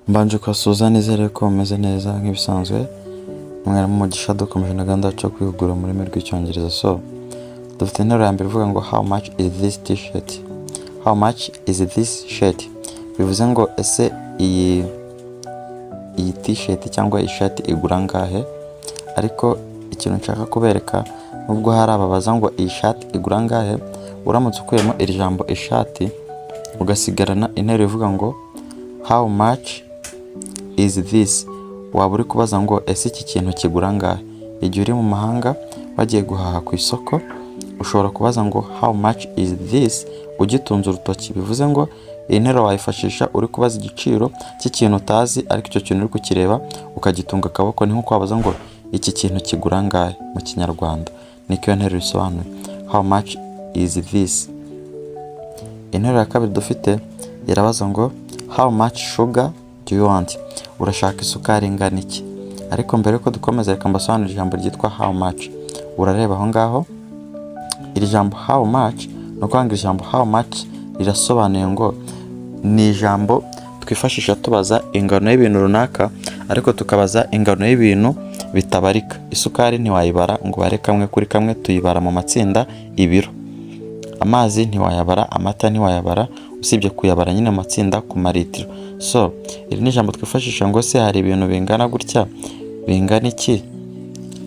Mbanje kubasuhuza, nizere ko mumeze neza nk'ibisanzwe. Mwarimu Mugisha, dukomeje na gahunda yacu yo kwihugura mu rurimi rw'Icyongereza. So dufite interuro ya mbere ivuga ngo "How much is this t-shirt?" "How much is this shirt?" Bivuze ngo ese iyi t-shirt cyangwa ishati igura angahe? Ariko ikintu nshaka kubereka, nubwo hari ababaza ngo iyi shati igura angahe, uramutse ukuyemo iri jambo ishati, ugasigarana interuro ivuga ngo "How much is this?", waba uri kubaza ngo ese iki kintu kigura angahe? Igihe uri mu mahanga wagiye guhaha ku isoko, ushobora kubaza ngo "How much is this?" ugitunze urutoki. Bivuze ngo iyi nteruro wayifashisha uri kubaza igiciro cy'ikintu utazi, ariko icyo kintu uri kukireba ukagitunga akaboko. Ni nko wabaza ngo iki kintu kigura angahe mu Kinyarwanda. Niko iyo nteruro isobanuye, "How much is this?" Interuro ya kabiri dufite irabaza ngo "How much sugar do you want?" Urashaka isukari ingana iki? Ariko mbere yuko dukomeza, reka mbasobanurire ijambo ryitwa "how much". Urareba aho ngaho iri jambo "how much". Ni ukuvuga ngo ijambo "how much" rirasobanuye ngo ni ijambo twifashisha tubaza ingano y'ibintu runaka, ariko tukabaza ingano y'ibintu bitabarika. Isukari ntiwayibara ngo ubare kamwe kuri kamwe, tuyibara mu matsinda, ibiro. Amazi ntiwayabara, amata ntiwayabara, usibye kuyabara nyine mu matsinda ku maritiro. So iri ni ijambo twifashisha ngo se hari ibintu bingana gutya, bingana iki,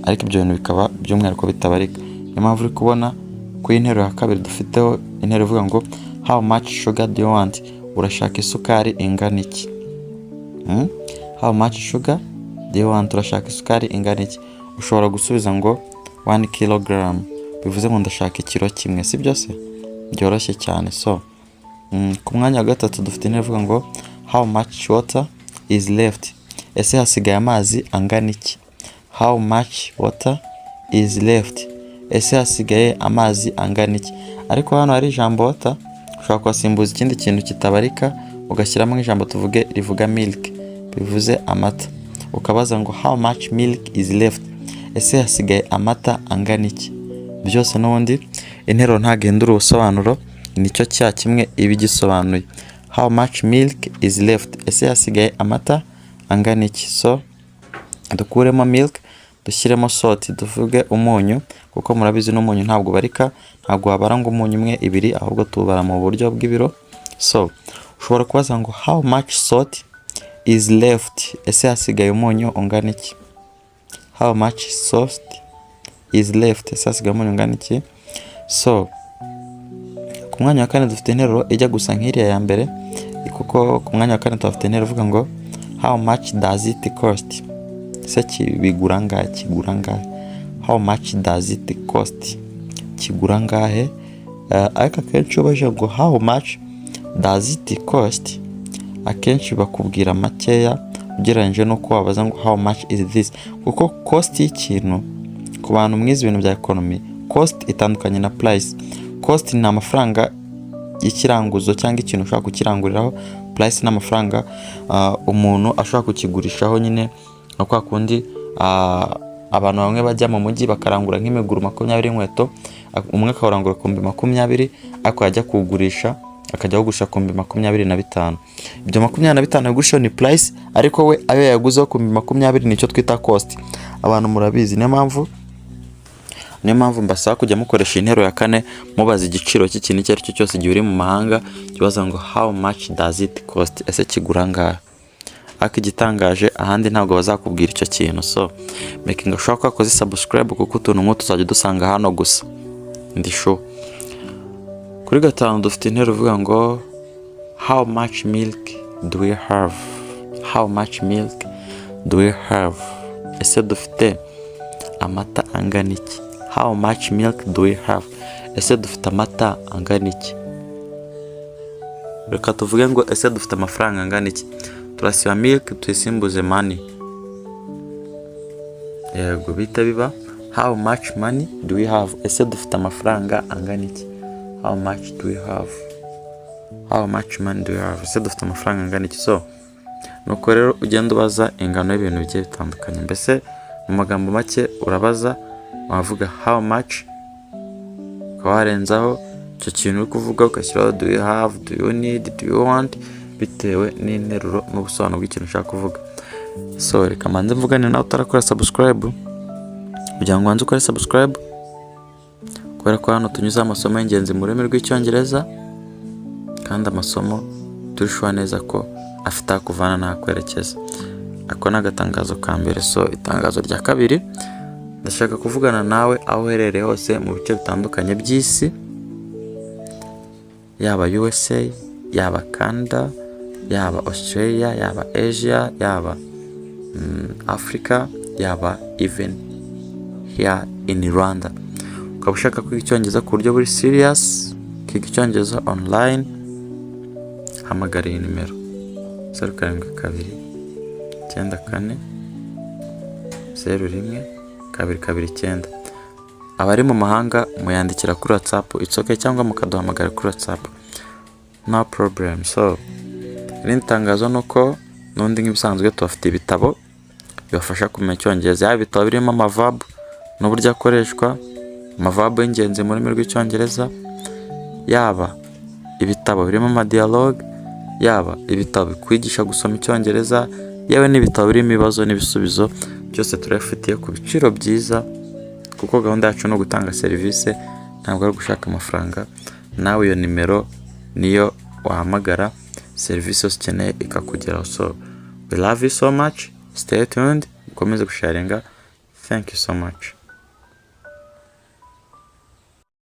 ariko ibyo bintu bikaba by'umwihariko bitabarika. Niyo mpamvu uri kubona ku interuro ya kabiri dufiteho interuro ivuga ngo "How much sugar do you want?" Urashaka isukari ingana iki? How much sugar do you want? Urashaka isukari ingana iki? Ushobora gusubiza ngo 1 kilogram, bivuze ngo ndashaka ikiro kimwe. Si byo se? Byoroshye cyane. So ku mwanya wa gatatu dufite interuro ivuga ngo "How much water is left?" Ese hasigaye amazi angana iki? "How much water is left?" Ese hasigaye amazi angana iki? Ariko hano hari ijambo "water", ushobora kuhasimbuza ikindi kintu kitabarika, ugashyiramo nk'ijambo tuvuge rivuga "milk", bivuze amata, ukabaza ngo "How much milk is left?" Ese hasigaye amata angana iki? Byose n'ubundi interuro ntabwo ihindura ubusobanuro, nicyo cya kimwe iba igisobanuye. "How much milk is left?" Ese hasigaye amata angana iki? So dukuremo "milk", dushyiremo "salt", tuvuge umunyu, kuko murabizi n'umunyu ntabwo ubarika. Ntabwo wabara ngo umunyu umwe, ibiri, ahubwo tuwubara mu buryo bw'ibiro. So ushobora kubaza ngo "How much salt is left?" Ese hasigaye umunyu ungana iki? "How much salt is left?" Ese hasigaye umunyu ungana iki? So ku mwanya wa kane dufite interuro ijya gusa nk'iriya ya mbere, kuko ku mwanya wa kane tuhafite interuro ivuga ngo "How much does it cost?" Ese bigura angahe? Kigura angahe? "How much does it cost?" Kigura angahe? Ariko akenshi iyo ubajije ngo "How much does it cost?", akenshi bakubwira makeya ugereranyije n'uko wabaza ngo "How much is this?", kuko cost y'ikintu, ku bantu mwize ibintu bya economy, cost itandukanye na price. Cost ni amafaranga y'ikiranguzo cyangwa ikintu ushobora kukiranguriraho. Price ni amafaranga umuntu ashobora kukigurishaho nyine. Nka kwa kundi abantu bamwe bajya mu mujyi bakarangura nk'imiguru 20 y'inkweto, umwe akawurangura ku 20,000, ariko yajya kuwugurisha akajya awugurisha ku 25,000. Ibyo 25 yagurishaho ni price, ariko we ayo yaguzeho ku 20,000 nicyo twita cost. Abantu murabizi. Niyo mpamvu mbasaba kujya mukoresha interuro ya kane mubaza igiciro cy'ikintu icyo ari cyo cyose. Igihe uri mu mahanga, jya ubaza ngo "How much does it cost?" Ese kigura angahe? Ariko igitangaje, ahandi ntabwo bazakubwira icyo kintu. So making sure ko wakoze subscribe, kuko utuntu nk'utu tuzajya dusanga hano gusa, ndi sure. Kuri gatanu dufite interuro ivuga ngo "How much milk do we have?" "How much milk do we have?" Ese dufite amata angana iki? "How much milk do we have?" Ese dufite amata angana iki? Reka tuvuge ngo ese dufite amafaranga angana iki? Turasiba "milk", tuyisimbuze "money". Yego, bihita biba "How much money do we have?" Ese dufite amafaranga angana iki? "How much do we have?" "How much money do we have?" Ese dufite amafaranga angana iki? So nuko rero ugenda ubaza ingano y'ibintu bigiye bitandukanye. Mbese mu magambo make, urabaza, wavuga "how much", ukaba warenzaho icyo kintu uri kuvuga, ugashyiraho "do you have", "do you need", "do you want", bitewe n'interuro n'ubusobanuro bw'ikintu ushaka kuvuga. So reka mbanze mvugane nawe utarakora subscribe, kugira ngo ubanze ukore subscribe, kubera ko hano tunyuzeho amasomo y'ingenzi mu rurimi rw'Icyongereza, kandi amasomo turi sure neza ko afite aho akuvana n'aho akwerekeza. Ako ni agatangazo ka mbere. So itangazo rya kabiri, ndashaka kuvugana nawe aho uherereye hose mu bice bitandukanye by'isi, yaba USA, yaba Canada, yaba Australia, yaba Asia, yaba Africa, yaba even here in Rwanda, ukaba ushaka kwiga Icyongereza ku buryo buri serious, ukiga Icyongereza online, hamagara iyi nimero: 0729401229. Abari mu mahanga muyandikira kuri WhatsApp, it's okay, cyangwa mukaduhamagara kuri WhatsApp, no problem. So irindi tangazo ni uko n'undi nk'ibisanzwe tubafite ibitabo bibafasha kumenya Icyongereza, yaba ibitabo birimo ama verb n'uburyo akoreshwa, ama verb y'ingenzi mu rurimi rw'Icyongereza, yaba ibitabo birimo ama dialogue, yaba ibitabo bikwigisha gusoma Icyongereza, yewe n'ibitabo birimo ibibazo n'ibisubizo. Byose turabifitiye ku biciro byiza, kuko gahunda yacu ni ugutanga serivisi, ntabwo ari ugushaka amafaranga. Nawe iyo nimero niyo wahamagara, serivisi yose ukeneye ikakugeraho. So we love you so much, stay tuned, mukomeze gusharinga. Thank you so much.